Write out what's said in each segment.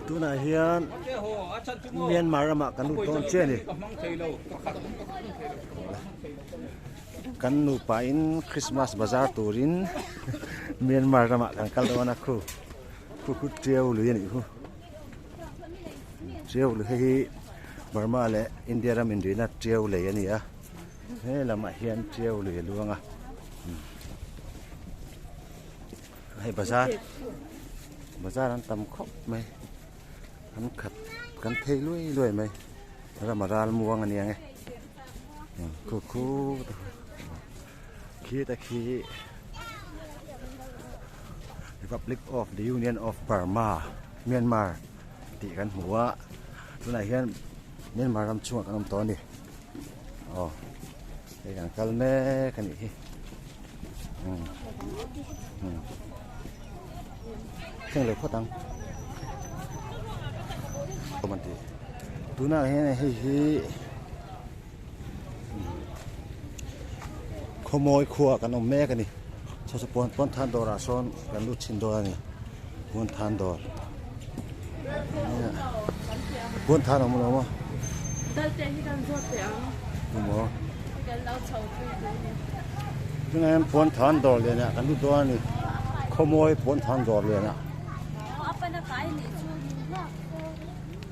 Tunah hian Myanmar ramah kan lut dawn chiah a ni. Kan nupa in Christmas bazar turin Myanmar ramah kan kal dawn a khu khu khu tiau lui a nih khu. Tiau lui hei hi Burma leh India ram inrihna tiau lei a ni a he lamah hian tiau lui a luang a. Hei bazar bazar an tam khawp mai an khat kan phei luai luai mai ram a ral muang a niang e khu khu khi te khi Republic of the Union of Burma Myanmar tih kan hmu a tunah hian Myanmar ram chhungah kan awm tawh a ni aw. Hei kan kal mek a nih hi thleng lo phawt ang tunah hian hei hi khawmawi khua kan awm mek a ni saw saw pawn pawn than dawrah sawn kan lut chhin dawn a ni pawn than dawr pawn than awm lo maw. Emaw tunah hian puan than dawr lian ah kan lut dawn a ni khawmawi puan than dawr lian ah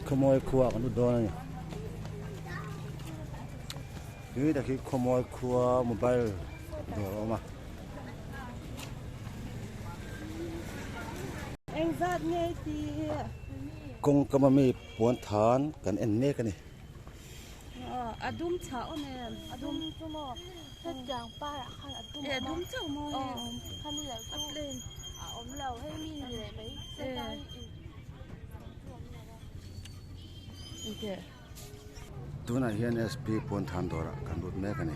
khawmawi khua ah kan lut dawn a ni tui tak hi khawmawi khua mobile dawr a awm a. Kawng kama mi puan than kan en mek a ni. A dum chhah awm em? A dum chu maw hetiang par ah khan a dum a dum chauh maw hei khami lo chu a plain a awm lo hei mi ni leh mai sendai in Tunah hian SP Puanthan dawrah kan lut mek a ni.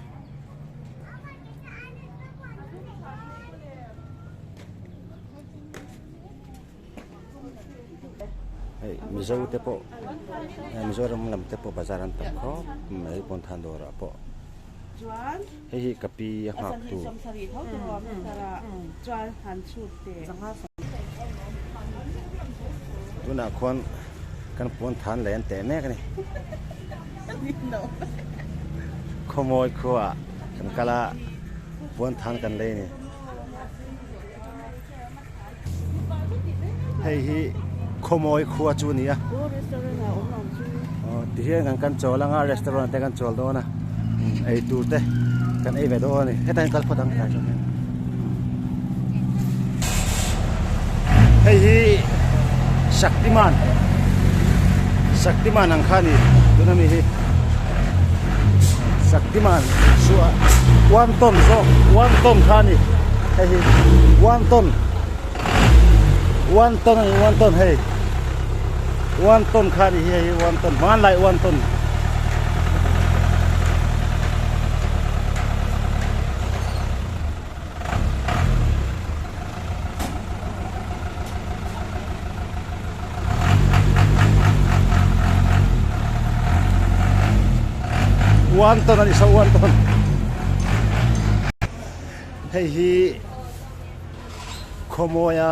Hei Mizo te pawh Mizoram lam te pawh bazar an tam khawp mai Puanthan dawrah pawh hei hi ka pi a nghak tu. Tunah khuan kan Puanthan lei an teh mek a ni. Khawmawi khuaah kan kal a Puanthan kan lei a ni. Hei hi khawmawi khua chu a ni a aw tihian kan kan chawl anga restaurant te kan chawl dawn a ei tur te kan ei ve dawn a ni hetah hian kal phawt ang tlai zawk hian hei hi Shaktiman Shaktiman ang kha a ni tuna mi hi Shaktiman chu a one ton zawk one ton kha a ni. Hei hi one ton one ton a ni one ton hei one ton kha a ni hi hei hi one ton hmanlai one ton. One ton a ni saw one ton. Hei hi khawmawia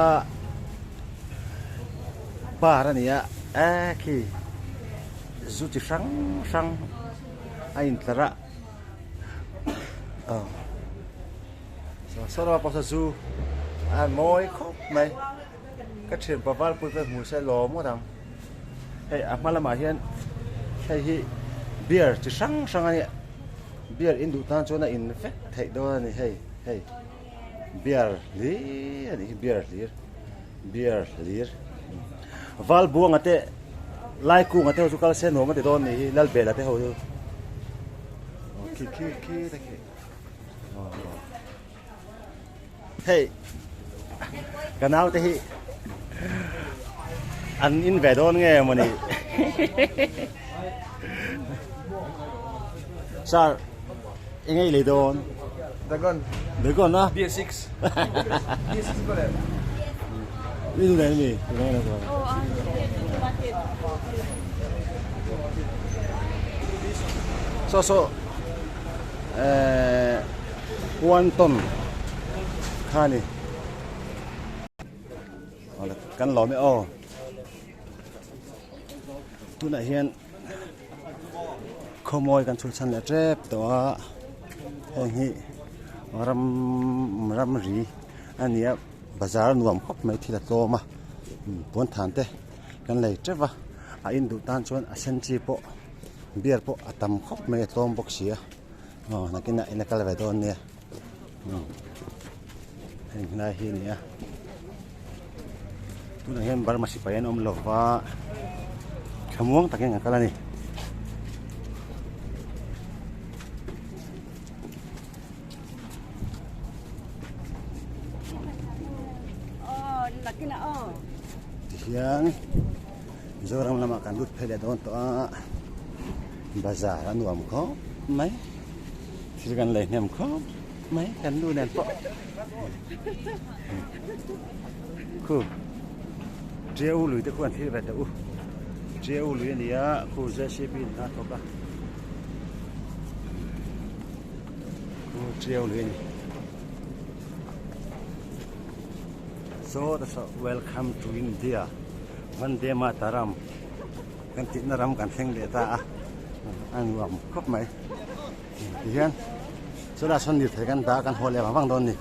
bar a ni a e khi zu chi hrang hrang a intlar a aw saw pawh saw zu a mawi khawp mai ka thianpa valpui pawh hmu se lawm ngawt ang hei a hma lamah hian hei hi beer chi hrang hrang a nia. Beer in duh tan chuan a in vek theih dawn a ni hei hei beer hlir a nih hi beer hlir beer hlir Valbuanga te Laikunga te ho chu kal se nuam a ti dawn a nih hi Lalbela te ho chu khi khi khi te khi hei ka nau te hi an in ve dawn nge mawni sir eng ei lei dawn dragon dragon a bs6 bs6 ko le mi nu nei mi nei lo ko so so eh One ton kha a ni. Awle kan lawm e aw. Tunah hian khawmawi kan chhun chhan leh tep tawh a heng hi ram ramri a ni a bazar nuam khawp mai thil a tlawm a puan than te kan lei teuh va a in duh tan chuan a sen chi pawh beer pawh a tam khawp mai a tlawm bawk si a aw nakinah in a kal ve dawn nia. Heng hnai hi a ni a tunah hian Burma sipai an awm lova thlamuang takin an kal a ni. Tihian Mizoram lamah kan lut phei leh dawn tawh a bazar a nuam khawp mai. Thil kan lei hnem khawp mai kan nu nen pawh khu Tiau lui te khu an thlir ve teh u Tiau lui a ni a khu JCB in hna a thawk a khu Tiau lui a ni so ta saw welcome to India Vande Mataram kan tihna ram kan thleng leh ta a a nuam khawp mai tihian chulaiah sawn lirthei kan dah a kan haw leh vang vang dawn a ni.